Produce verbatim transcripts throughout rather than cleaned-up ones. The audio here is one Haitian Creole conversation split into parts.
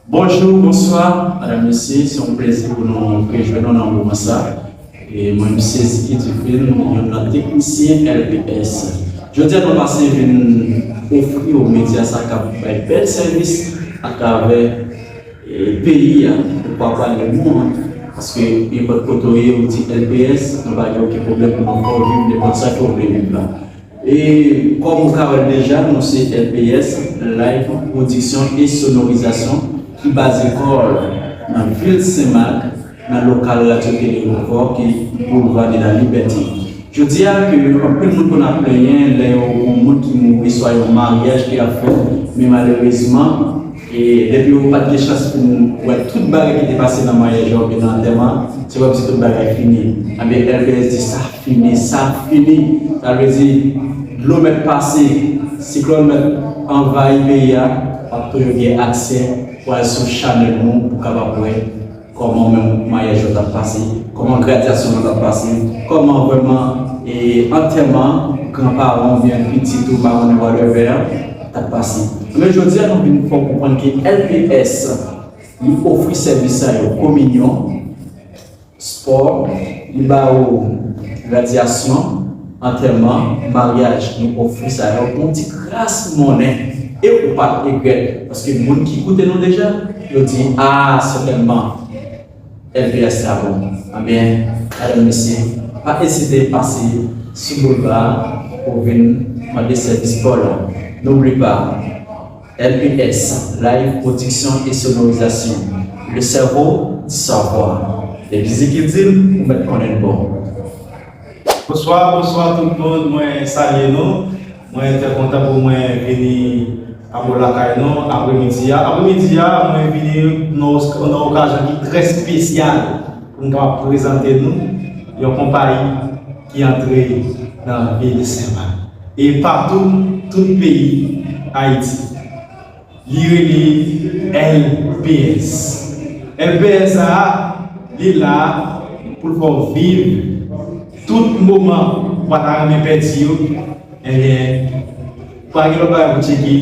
Bonjou, bonswa, madanm, mesye, se yon plezi pou nou rejwenn nou nan moman sa. E mwen, m se Ziki Dufresne, youn nan teknisyen L P S. Jodi a, nou pase vin ofri w medya sa k ap bay bèl sèvis atravè, e, peyi a, poukwa pa lemonn, paske nenpòt kote w ye, ou di L P S, nou pa gen okenn pwoblèm pou nou fè w viv nenpòt sa ke w vle viv la. E kòm ou ka wè l deja, nou se L P S, Live Production et Sonorisation, ki baze kò l nan vil Senmak, nan lokal Radyo Tele Rekò ki Boulevard de la Liberté. Jodi a, ke anpil moun konn ap plenyen lè yo gen yon moun ki mouri, swa yon maryaj ki ap fèt, men malerezman, e depi yo pa t gen chans pou wè tout bagay ki te pase nan maryaj la oubyen nan antèman, se kòmsi tout bagay fini. Ebyen, L P S di sa fini, sa fini. Sa vle di, dlo mèt pase, siklòn mèt anvayi peyi a, w ap toujou gen aksè pou al sou chanèl nou pou kapab wè kòman menm maryaj yo t ap pase, kòman gradyasyon yo t ap pase, kòman vrèman, e, antèman granparan oubyen pitit ou pa konnen whatever t ap pase. Men jodi a, nou vin fè w konprann ke L P S, li ofri sèvis sa yo, kominyon, spò, li ba ou gradyasyon, antèman, maryaj, nou ofri sa yo pou yon ti kras monnen. E ou p ap regrèt, paske moun ki koute nou deja, yo di, "A, sètènman, L P S la bon." Ebyen, madanm, mesye, pa ezite pase sou boulva pou vin mande sèvis pa w la. N'oublie pas, L P S, Live Production et Sonorisation, le cerveau du savoir. Depi Ziki di l, ou mèt konnen l bon. Bonswa, bonswa tout moun, mwen salye nou. Mwen trè kontan pou mwen vini abò lakay nou apremidi a. Apremidi a, mwen vini nan, nan okazyon ki trè espesyal pou m kapab prezante nou yon konpayi ki antre nan vil Senmak. E patou, tout peyi Ayiti. Li rele L P S. L P S sa a, li la pou l fè w viv tout moman ou pa ta renmen pèdi yo. Ebyen, pa gen lòt bagay pou tcheke,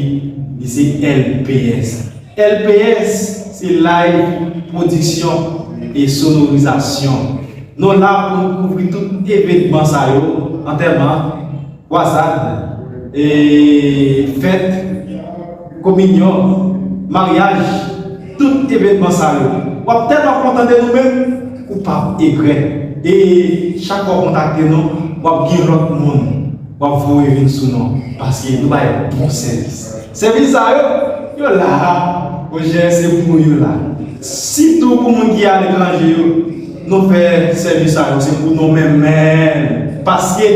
li se L P S. L P S se Live Production et Sonorisation. Nou la pou nou kouvri tout evènman sa yo, antèman, kwazad, e, fèt, kominyon, maryaj, tout evènman sa yo. W ap tèlman kontan de nou menm, ou p ap regrèt. E chak fwa w kontakte nou, w ap gen lòt moun w ap voye vin sou nou, paske nou bay bon sèvis. Sèvis sa yo, yo la, monchè, se pou yo la. Sitou pou moun ki aletranje yo, nou fè sèvis sa yo, se pou nou menm menm. Paske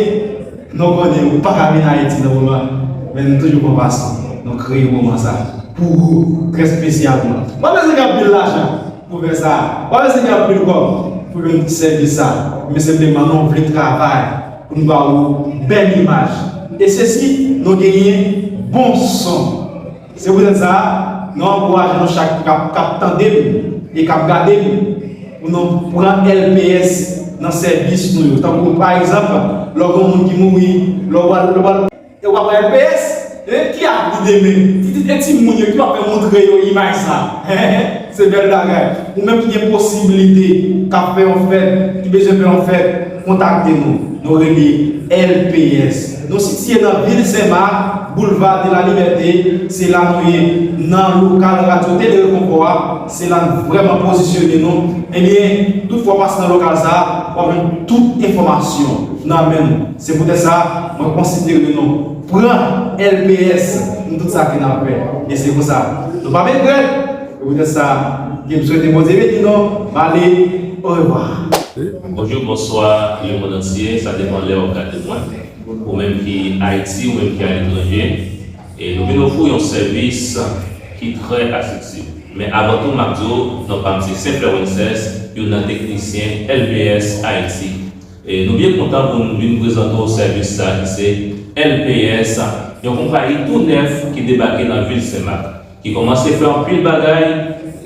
nou konnen ou pa ka vin Ayiti nan moman, men nou toujou pran pasyans. Nou kreye moman sa pou ou, trè espesyalman. Pa bezwen gen anpil lajan pou fè sa. Pa bezwen gen anpil kòb pou jwenn sèvis sa. Men senpleman, nou vle travay pou nou ba ou bèl imaj. E sesi, nou genyen bon son. Se poutèt sa, nou ankouraje nou chak k ap, k ap tande m e k ap gade m, pou nou pran L P S nan sèvis nou yo. Tankou, pa egzanp, lè w gen yon moun ki mouri, lè w pral, lè w pral, e w pa pran L P S, e ki ap ri demen? Ti, ti, e timoun yo, ki w ap fè montre yo imaj sa? Se bèl bagay. Ou menm ki gen posiblite, k ap fè yon fèt, ki bezwen fè yon fèt, kontakte nou. Nou rele L P S. Nou sitiye nan vil Senmak, Boulevard de la Liberté. Se la nou ye, nan lokal Radyo Tele Rekonfò a. Se la nou vrèman pozisyone nou. Ebyen, tout fwa w pase nan lokal sa a, w ap jwenn tout enfòmasyon nan men nou. Se poutèt sa, mwen konsidere nou pran L P S nan tout sa ke n ap fè. E se konsa, nou p ap regrèt. Se poutèt sa, ke m swete Bondye beni nou. M ale, orevwa. Bonjou, bonswa, lemonn antye, sa depann lè w ap gade mwen. Ou menm ki Ayiti, ou menm ki aletranje, e nou vin ofri w yon sèvis ki trè aseksib. Men avan tou, m ap di w, non pa m se Saint Fleur Wences, youn nan teknisyen L P S Ayiti. E nou byen kontan pou nou vin prezante w sèvis sa ki se L P S, yon konpayi tou nèf ki debake nan vil Senmak, ki kòmanse fè anpil bagay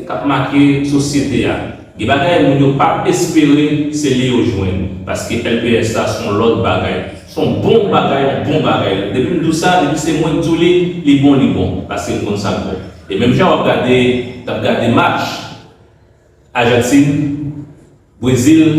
k ap make sosyete a. Gen bagay moun yo p ap espere, se li yo jwenn. Paske L P S la se yon lòt bagay. Se yon bon bagay, yon bon bagay. Depi m di w sa, depi se mwen k di w li, li bon, li bon. Paske m konn sa k bon. E menm jan w ap gade, t ap gade match Ajantin, Brezil,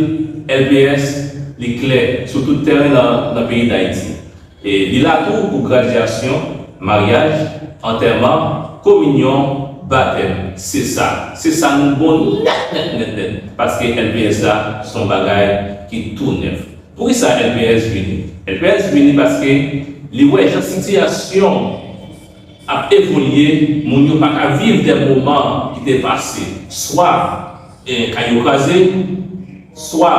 L P S, li klè sou tout teren nan, nan peyi Dayiti. E li la tou pou gradyasyon, maryaj, antèman, kominyon, batèm. Se sa. Se sa nou bon nèt, nèt, nèt, nèt. Paske L P S la, se yon bagay ki tou nèf. Poukisa L P S vini? L P S vini paske li wè jan sitiyasyon ap evolye, moun yo pa ka viv de moman ki te pase. Swa, eh, kay yo kraze, swa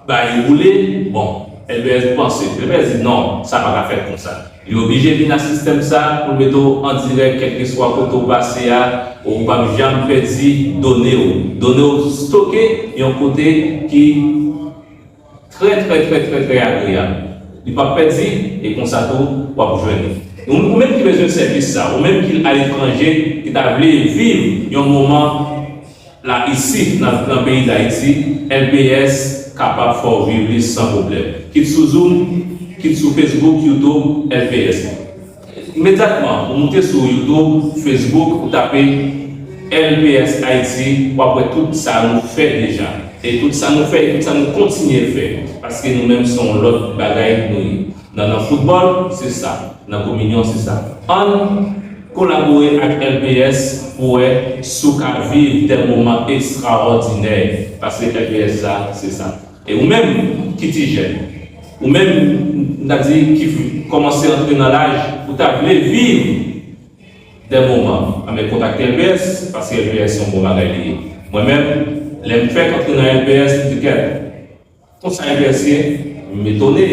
bay yo boule. Bon, L P S panse, L P S di non, sa pa ka fèt konsa. Li oblije vin ak sistèm sa pou l mete w an dirèk, kèlkeswa kote w pase a, ou p ap janm pèdi done w. Done w stoke yon kote ki trè, trè, trè, trè, trè agreyab. Li p ap pèdi, e konsa tou, w ap jwenn li. Ou, ou menm ki bezwen sèvis sa, ou menm ki aletranje, ki ta vle viv yon moman la isit, nan, nan peyi Dayiti, L P S kapab fè w viv li san pwoblèm. Kit sou Zoom, kit sou Facebook, YouTube, L P S. Imedyatman, ou moute sou YouTube, Facebook, ou tape L P S Haiti, w ap wè tout sa nou fè deja. E tout sa nou fè, e tout sa nou kontinye fè. Paske nou menm se yon lòt bagay nou ye. Nan, nan foutbòl, se sa. Nan kominyon, se sa. Ann kolabore ak L P S pou wè si w ka viv de moman ekstraòdinè. Paske L P S la, se sa. E ou menm ki ti jèn, ou menm, n a di, ki kòmanse antre nan laj, ou ta vle viv de moman, anben kontakte L P S, paske L P S se yon bon bagay li ye. Mwen menm, lè m fèk antre nan L P S, m di kèt, konsa L P S ye, m etone,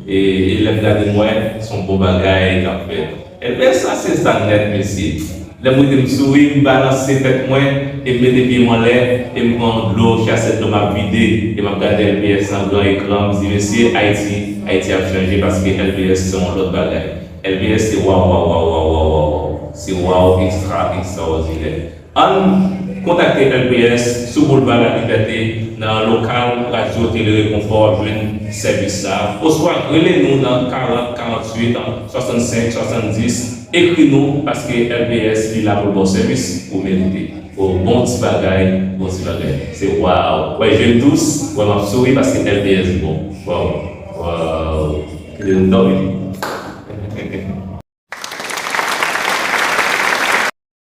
e, e lè m gade m wè, se yon bon bagay k ap fèt. L P S sa se sa nèt, mesye. Lè m rete m souri, m balanse tèt mwen, e m mete pye m anlè, e m pran yon dlo, chasèt dlo m ap vide, e m ap gade L P S nan gran ekran, m di, mesye, Ayiti, Ayiti ap chanje paske L P S se yon lòt bagay. L P S se waw, waw, waw, waw, waw, waw. Se waw ekstra, ekstraòdinè. Ann kontakte L P S sou Boulva Lalibète nan lokal Radyo Tele Rekonfò, w ap jwenn sèvis sa a. Oswa rele nou nan karant, karanntuit, swasannsenk, swasanndis. Ekri nou, paske L P S li la pou l ba w sèvis ou merite. O, bon ti bagay, bon ti bagay. Se waw. Wè je m dous, wè m ap souri paske L P S bon. Waw, waw. Kite nou dòmi.